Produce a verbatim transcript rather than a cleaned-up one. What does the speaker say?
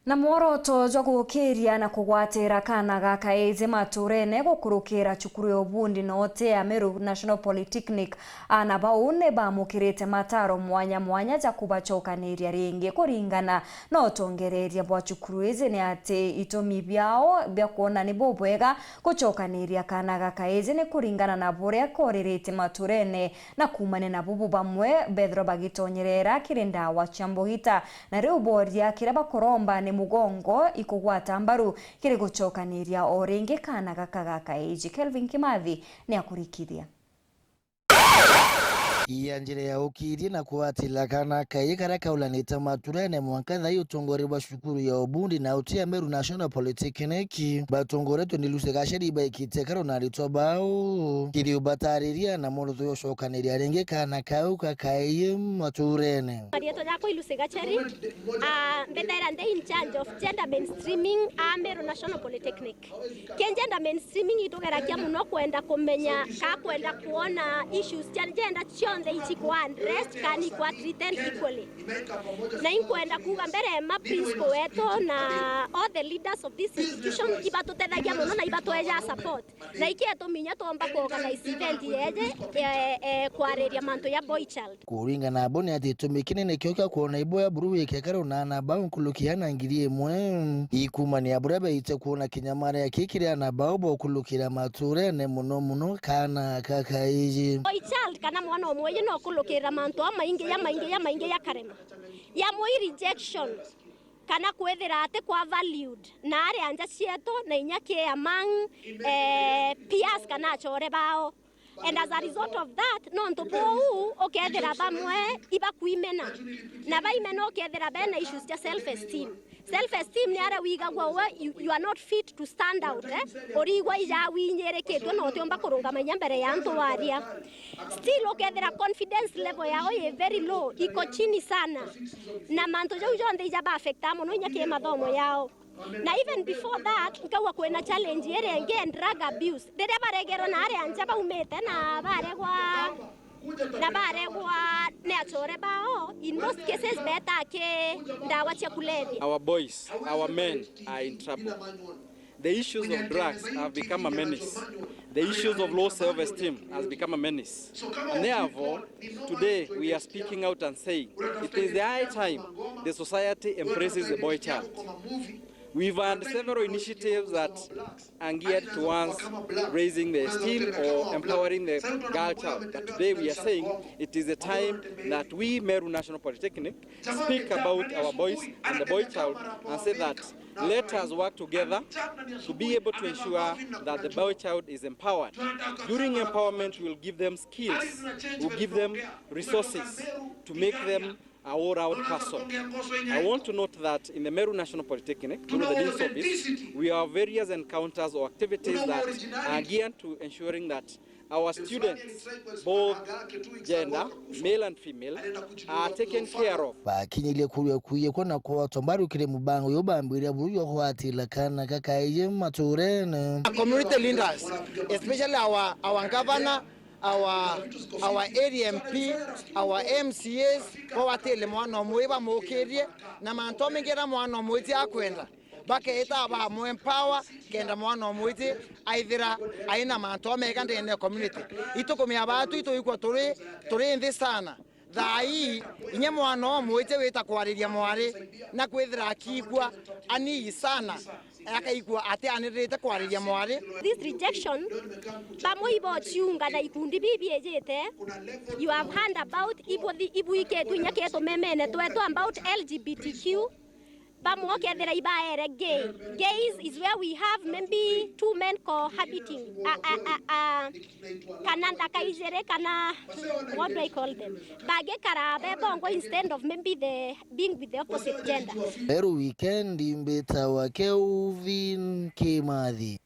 Na mworoto jwa gukiria na kugwatira kaana ga kaiji maturene gukurukira cukuru ya ubundi na uti ya Meru National Polytechnic, aana bau ni bamukirite mataro mwanya mwanya ja kubacokaniria ringi. Kuringana na utongereria bwa cukuru iji, ni ati itumi biao bia kwona ni bubwega gucokaniria kaana ga kaiji ni kuringana na buria koririte maturene, na kuumania na bubu bamwe bethirwa bagitonyerera kiri ndawa cia mbugita. Na riu boria kiria bakuromba ni mugongo ikugwata mbaru kiri gucokaniria o ringi kaana gaka ga kaiji. Kelvin Kimathi ni akurikithia. Iya njira ya ukiria na kugwatira kaana kaiji karia kaulanite maturene mwanka thai utongoria bwa cukuru ya ubundi na uti ya Meru National Polytechnic batongoretwe ni Lucy Gacheri baikite karo na aritwa bao kiri ubatariria na mworoto jwa gucokaniria ringi kaana kau ka kaiji maturene. Riitwa riakwa i Lucy Gacheri. Ah, mbithaira ndi in charge of gender mainstreaming a Meru National Polytechnic. Ki gender mainstreaming itugeragia muno kwenda kumenya ka kwenda kwona issues cia gender cionthe icikwa addressed kana ikwa treated equally. Na inkwenda kuuga mbere ma principal wetu na all the leaders of this institution ibatutethagia muno na ibatweja support. Na ikio itumi inya twomba ku organize event yeje, eh, eh, kwariria mantu ya boy child. Kuringana nabo ni ati gitumi kinene kio kia kwona iboya buru wike karo na aana bau nkuruki ya aana ngiri imwe ikumania buria baite kwona kinyamaria kii kiri aana bau bokurukira maturene, muno muno kaana ka kaiji. Boy child kana mwana umwe iji no kurukira mantu jamaingi, jamaingi, jamaingi jakarema. Jamwe i rejection, kana kwithira ati kwa valued na aria nja cietu na inya ki among, eh, peers kana achore bao. And as a result of that, nontu buu ukethira bamwe ibakwimena, na baimena ukethira bena issues cia self esteem. Self esteem ni aria wigagua we, you, you are not fit to stand out, eh? Urigwa ija winyirikitwe na utiumba kurungama inya mbere ya antu waria. Still ukethira confidence level yao i very low, iko chini sana. Na mantu jau jonthe ija ba affecta muno inya ki mathomo yao. Na even before that, nkauga kwina challenge iria ingi ya drug abuse. Riria baregerwa na aria nja baumite na baregwa, na baregwa ni achore bao, in most cases betaa ki ndawa cia kulevya. Our boys, our men are in trouble. The issues of drugs have become a menace. The issues of low self-esteem has become a menace. And therefore, today we are speaking out and saying it is the high time the society embraces the boy child. We've had several initiatives that are geared towards raising the esteem or empowering the girl child. But today we are saying it is the time that we, Meru National Polytechnic, speak about our boys and the boy child and say that let us work together to be able to ensure that the boy child is empowered. During empowerment, we'll give them skills, we'll give them resources to make them a all-round person. I want to note that in the Meru National Polytechnic, through the Dean's Office, we have various encounters or activities that are geared to ensuring that our students, both gender, male and female, are taken care of. Bakinyirie kuria kuiyekwa na kuotwa mbaru kiri mubango uyu bambiria buru jwa kugwatira kaana ka kaiji maturene. Community leaders, especially our, our governor, our, our area M P, our M C As, bawatire mwana umwe bamukirie na mantu mengi na mwana umwe ti akwenda. Bakeeta bamu empower kenda mwana umwe iti aithira aina mantu amega ndene ya community. Itukumia batu ituikwa turi, turi nthi sana. Thaa ii, inya mwana umwe iti wita kwariria mwari na kwithira akiigua aniyi sana, akaigua ati aniririte kwariria mwari. This rejection, bamwe ibo ciunga na ikundi bibiejite, you have heard about ibuthi-, ibuiketwe inya ketu memene twetu about L G B T Q. Bamwe ukethira ibaere gay. Gays is where we have maybe two men cohabiting. A, a, a, a, kana nthaka ijiri, kana what do I call them? Bagikara be bongo instead of maybe the being with the opposite gender. Meru Weekend, mbitawa Kelvin Kimathi.